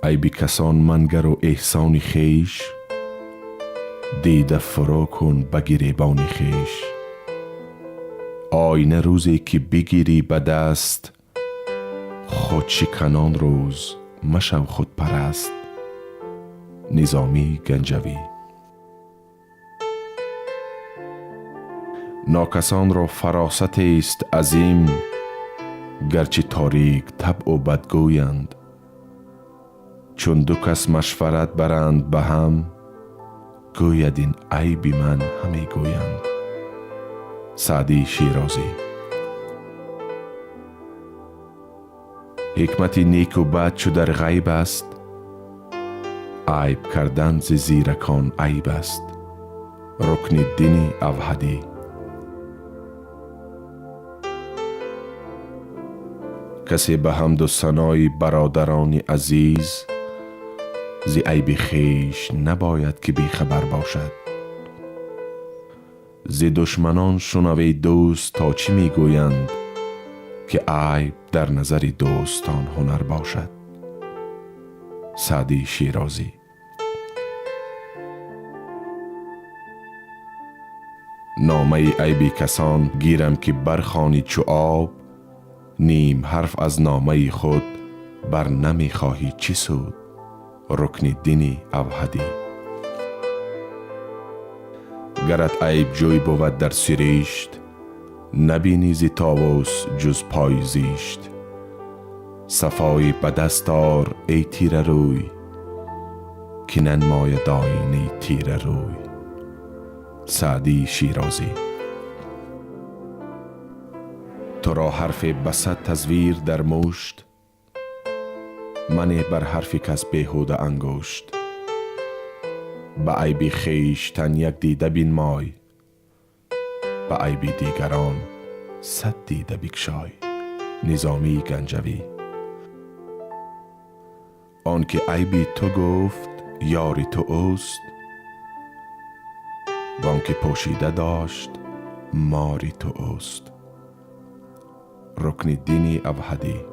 Айби касон мангар у эҳсони хеш, дида фурӯ кун ба гиребони хеш. Оина рӯзе ки бигирӣ ба даст, худшиканон рӯз машав худпараст. Низомӣ Ганҷавӣ. Нокасонро фаросатест азим, гарчи торик табъу бадгӯянд. Чун ду кас машварат баранд ба ҳам, гӯяд ин айби ман ҳаме гӯянд. Саъдии Шерозӣ. Ҳикмати неку бад чу дар ғайб аст, айб кардан зи зиракон айб аст. Рукниддини Авҳадӣ. Касе ба ҳамду санои бародарони азиз зи айби хеш набояд ки бехабар бошад. Зи душманон шунав, эй дӯст, то чӣ мегӯянд, ки айб дар назари дӯстон ҳунар бошад. Саъдии Шерозӣ. Номаи айби касон гирам ки бархонӣ чу об, ним ҳарф аз номаи худ бар намехоҳӣ чӣ суд. Рукниддини Авҳадӣ. Гарат айбҷӯй бувад дар сиришт, набинӣ зи товус ҷуз пои зишт. Сафои ба даст ор, эй тирарӯй, ки нанмояд оинаи тирарӯй. Саъдии Шерозӣ. Туро ҳарфе ба сад тазвир дар мушт, мане бар ҳарфи кас беҳуда ангушт. Ба айби хештан як дида бинмой, ба айби дигарон сад дида бикшой. Низомии Ганҷавӣ. Он ки айби ту гуфт, ёри ту ӯст, вон ки пӯшида дошт, мори ту ӯст. Рукниддини Авҳадӣ.